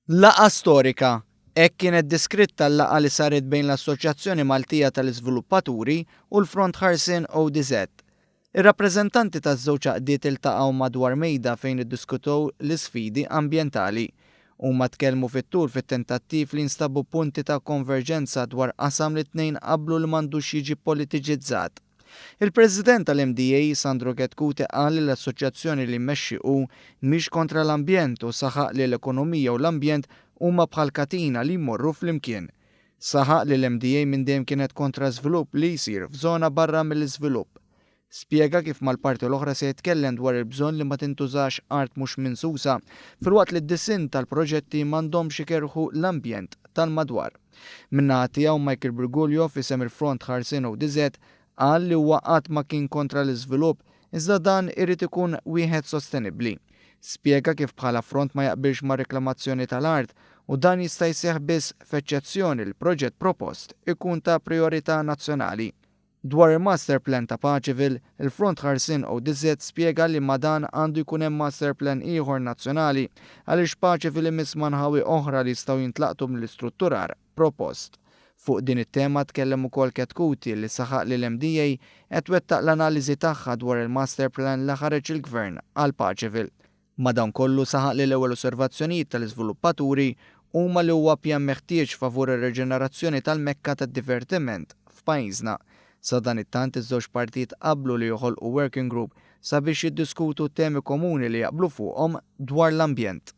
Laqgħa storika. Hekk kienet deskritta l-laqgħa li saret bejn l-Assoċjazzjoni Maltija tal-Iżviluppaturi u l-Front Ħarsien ODZ. Ir-rappreżentanti taż-żewġ għaqdiet iltaqgħu madwar mejda fejn iddiskutew l-isfidi ambjentali. Huma tkellmu fit-tul fit-tentattiv li jinstabu punti ta' konverġenza dwar qasam li t-tnejn qablu li m'għandux jiġi politiċizzat. Il-President tal-MDA, Sandro Chetcuti qal li l-assoċjazzjoni li jmexxi hu mhix kontra l-ambjent u saħaq li l-ekonomija u l-ambjent huma bħal katina li jmorru flimkien. Saħaq li l-MDA minn dejjem kienet kontra żvilupp li jsir f'żona barra mill-iżvilupp. Spjega kif mal-parti l-oħra se jitkellem dwar il-bżonn li ma tintużax art mhux minsusa filwaqt li d-disinn tal-proġetti m'għandhomx ikerrħu l-ambjent tal-madwar. Min-naħa tiegħu Michael Briguglio f'isem il-Front Ħarsien ODZ qal li huwa qatt ma kien kontra l-iżvilupp iżda dan irid ikun wieħed sostenibbli. Spjega kif bħala Front ma jaqbilx mar-reklamazzjoni tal-art u dan jista' jseħħ biss f'eċċezzjoni li l-proġett propost ikun ta' prijorità nazzjonali. Dwar il-master plan ta' Paceville, il-Front Ħarsien ODZ spjega li ma' dan għandu jkun hemm master plan ieħor nazzjonali għaliex Paceville imiss ma' nħawi oħra li jistgħu jintlaqtu mill-istrutturar propost. Fuq din it-tema tkellem ukoll Chetcuti li saħaq li l-MDA qed twettaq l-analiżi tagħha dwar il-master plan li ħareġ il-Gvern għal Paceville. Madankollu saħaq li l-ewwel osservazzjonijiet tal-iżviluppaturi huma li huwa pjan meħtieġ favur ir-riġenerazzjoni tal-mekka tad-divertiment f'pajjiżna. Sadanittant iż-żewġ partijiet qablu li joħolqu working group sabiex jiddiskutu temi komuni li jaqblu fuqhom dwar l-ambjent.